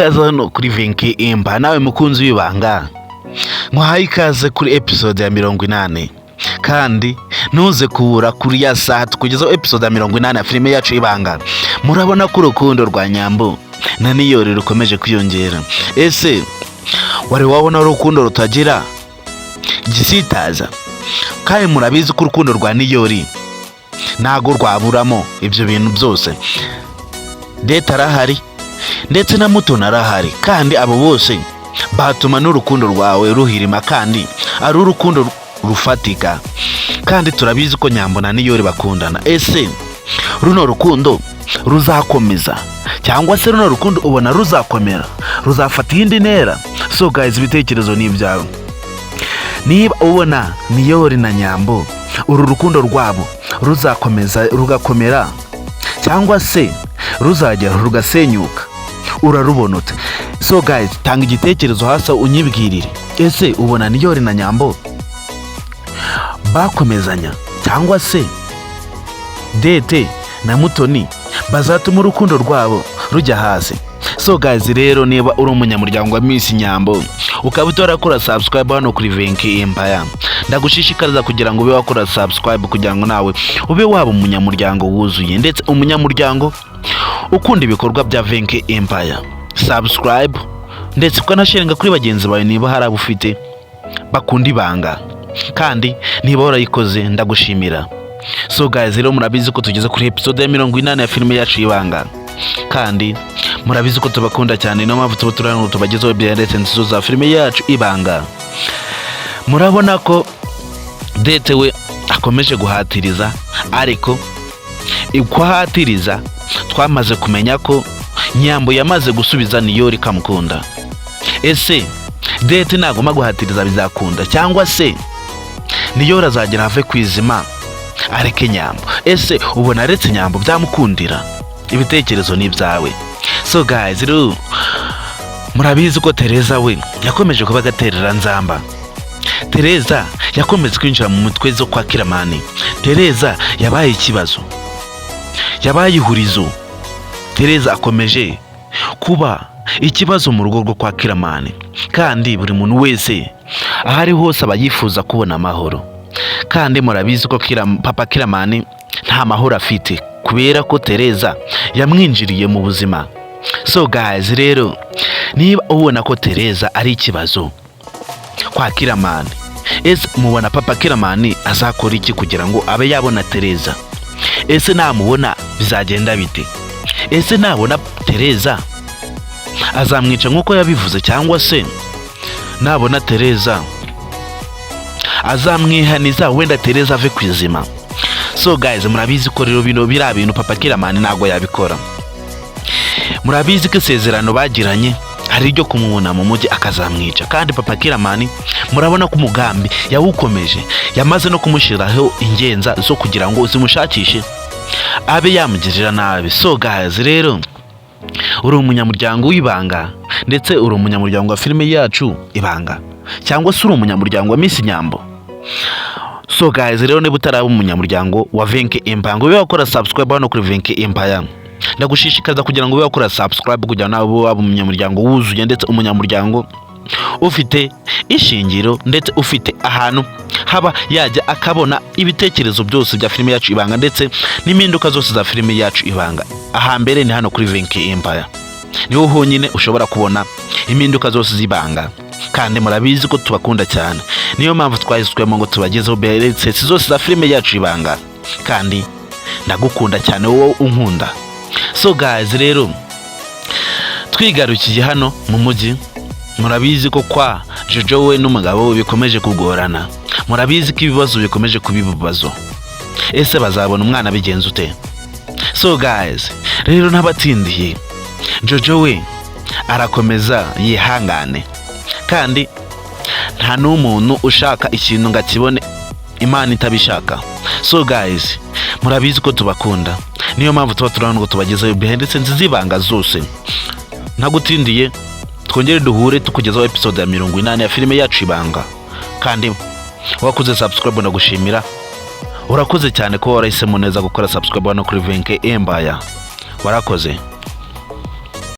Ikaze hano kuri Venke Imba, nawe mukunzi w'ibanga, nkuhaye ikaze kuri episode ya 80. Kandi ntuze kubura kuri ya saha tukugezaho episode ya 80 ya filime yacu Ibanga. Murabona ko urukundo rwa Nyambo na Niyori rukomeje kwiyongera. Ese wari wabona urukundo rutagira gisitaza? Kandi murabizi ko urukundo rwa Niyori ntago rwaburamo ibyo bintu byose. Deta arahari ndetse na Mutoni arahari, kandi abo bose batuma n'urukundo rwawe ruhirima kandi ari urukundo rufatika. Kandi turabizi ko Nyambo na Niyori bakundana. Ese runo rukundo ruzakomeza, cyangwa se runo rukundo ubona ruzakomera, ruzafata iyindi ntera? So guys, ibitekerezo ni ibyawe. Niba ubona Niyori na Nyambo uru rukundo rwabo ruzakomeza rugakomera, cyangwa se ruzagera rugasenyuka, urarubona ute? So guys, tanga igitekerezo hasi unyibwirire. Ese ubona Niyori na Nyambo bakomezanya, cyangwa se Dete na Mutoni bazatuma urukundo rwabo rujya hasi? So guys, rero niba uri umunyamuryango wa Miss Nyambo ukaba utarakora subscribe hano kuri Venke Empire, ndagushishikariza kugira ngo ube wakora subscribe, kugira ngo nawe ube waba umunyamuryango wuzuye ndetse umunyamuryango ukunda ibikorwa bya Venke Empire. Subscribe ndetse ukanasharinga kuri bagenzi bawe niba hari abo ufite bakunda ibanga. Kandi niba warayikoze, ndagushimira. So guys, rero murabizi ko tugeze kuri episode ya 80 ya filime yacu y'Ibanga, kandi murabizi ko tubakunda cyane. Niyo mpamvu tuba turi hano tubagezaho behind the scenes za filime yacu Ibanga. Murabona ko Dete we akomeje guhatiriza, ariko uko ahatiriza twamaze kumenya ko Nyambo yamaze gusubiza Niyori kamukunda. Ese Dete nagomba guhatiriza bizakunda, cyangwa se Niyori azagera ave ku izima areke Nyambo? Ese ubona aretse Nyambo byamukundira? Ibitekerezo ni ibyawe. So guys, rero murabizi ko Tereza we yakomeje kuba agaterera nzamba. Tereza yakomeje kwinjira mu mutwe zo kwa Kiramani. Tereza yabaye ikibazo, yabaye ihurizo. Tereza akomeje kuba ikibazo mu rugo rwo kwa Kiramani, kandi buri muntu wese aho ari hose aba yifuza kubona amahoro. Kandi murabizi ko papa Kiramani nta mahoro afite kubera ko Tereza yamwinjiriye mu buzima. So guys, rero niba ubona ko Tereza ari ikibazo kwa Kiramani, ese mubona papa Kiramani azakora iki kugira ngo abe yabona Tereza? Ese namubona bizagenda bite? Ese nabona Tereza azamwica nk'uko yabivuze, cyangwa se nabona Tereza azamwihaniza, wenda Tereza ave ku izima? So guys, murabizi ko rero bino biriya bintu papa Kiramani ntabwo yabikora. Murabizi ko isezerano bagiranye hari iryo kumubona mu mujyi akazamwica. Kandi papa Kiramani murabona ko umugambi yawukomeje, yamaze no kumushyiraho ingenza zo kugira ngo zimushakishe abe yamugirira nabi. So guys, rero uri umunyamuryango w'Ibanga, ndetse uri umunyamuryango wa filime yacu Ibanga, cyangwa se uri umunyamuryango wa Miss Nyambo. So guys, rero niba utaraba umunyamuryango wa Venke Empire ngo ube wakora subscribe hano kuri Venke Empire, ndagushishikariza kugira ngo ube wakora subscribe, kugira ngo nawe ube waba umunyamuryango wuzuye ndetse umunyamuryango ufite ishingiro, ndetse ufite ahantu haba yajya akabona ibitekerezo byose bya filime yacu Ibanga ndetse n'impinduka zose za filime yacu Ibanga. Ahambere ni hano kuri Venke Empire, niho honyine ushobora kubona impinduka zose z'Ibanga. Kandi murabizi ko tubakunda cyane, niyo mpamvu twahiswemo ngo tubagezeho behind zose za filime yacu Ibanga. Kandi ndagukunda cyane wowe unkunda. So guys, rero twigarukiye hano mu mujyi, murabizi ko kwa Jojo we n'umugabo we bikomeje kugorana. Murabizi ko ibibazo bikomeje kuba ibibazo. Ese bazabona umwana bigenze ute? So guys, rero ntabatsindiye, Jojo we arakomeza yihangane, kandi nta n'umuntu ushaka ikintu ngo akibone Imana itabishaka. So guys, murabizi ko tubakunda, niyo mpamvu tuba turi hano ngo tubagezeho behind the scenes z'Ibanga zose. Ntagutindiye, twongere duhure tukugezaho episode ya 80 ya filime yacu Ibanga. Kandi wakoze subscribe, ndagushimira, urakoze cyane ko warahisemo neza gukora subscribe hano kuri Venke Empire. Warakoze.